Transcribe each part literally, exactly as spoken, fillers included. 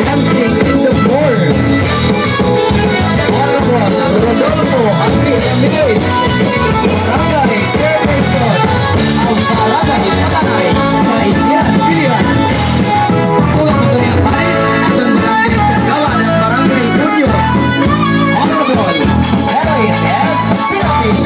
Dancing in the floor. Honorable Rodolfo Ate Ramirez, Barangay Chairperson of Barangay Palanay, Cadiao, Pilipinas. Sulat ito ni Vice, aton barangay kagawad han Barangay Union, Honorable Helen S. Pilapil.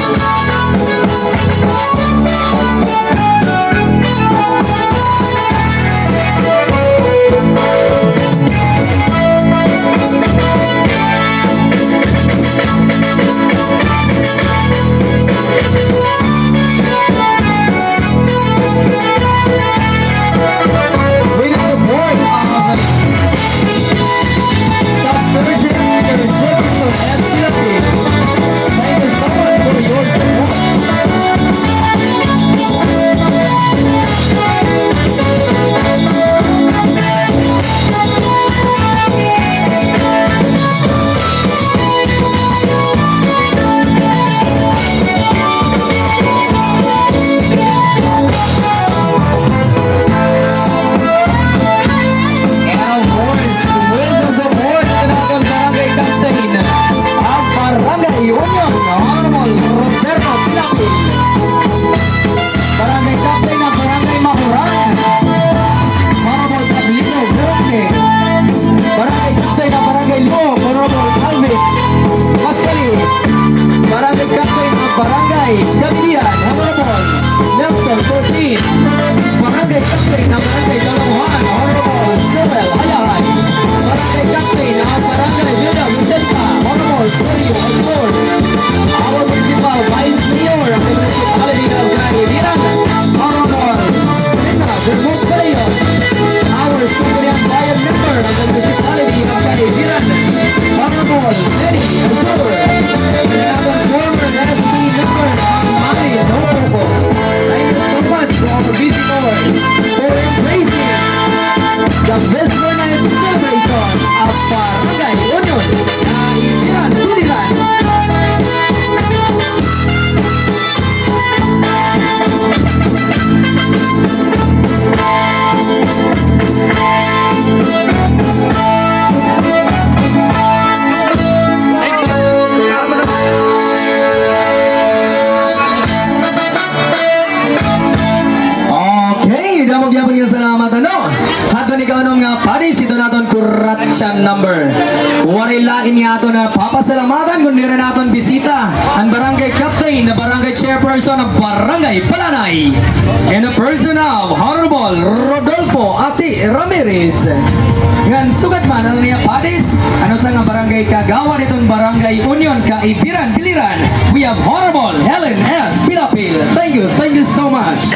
With the support of Staff Sergeant Mister Jefferson S. Pilapil. Thank you so much for your support. And of course, with the support of aton Barangay Captain of Barangay Union, Honorable Roberto Pilapil. Barangay Captain of Barangay Mahuran, Honorable Pablito Roque. Barangay Captain of Barangay Luo, Honorable Alvin Masali. Barangay Captain of Barangay Cabibian, Honorable Nelson Cortin. Barangay Captain of Barangay Dalauhan, Honorable Joel Hayahay. Barangay Captain of Barangay Villa Vicenta, Honorable Sergio Osor. Our Municipal Vice Mayor of the Municipality of Cadiao, Honorable Rina Vermont Palacios. Our Sangguniang Bayan Member of the Municipality of Cadiao, Honorable Lenny Azur. And our former S B member of Mali, Honorable. Thank you so much for our visitors for embracing the Midsummer Night celebration of Barangay Union, Cadiao, Pilipinas. Okay, damo gihapon nga salamat, ano? Hadton ikaw, ano, nga padis, ito naton kuratsan number. Waray lain nga aton, ah, papasalamatan, kundi an aton bisita, an Barangay Captain, an Barangay Chairperson of Barangay Palanay, in the person of Honorable Rodolfo Ate Ramirez. Ngan sugad man an iya padis, an usa nga barangay kagawad hiton Barangay Union, Cadiao, Pilipinas, we have Honorable Helen S. Pilapil. Thank you, thank you so much.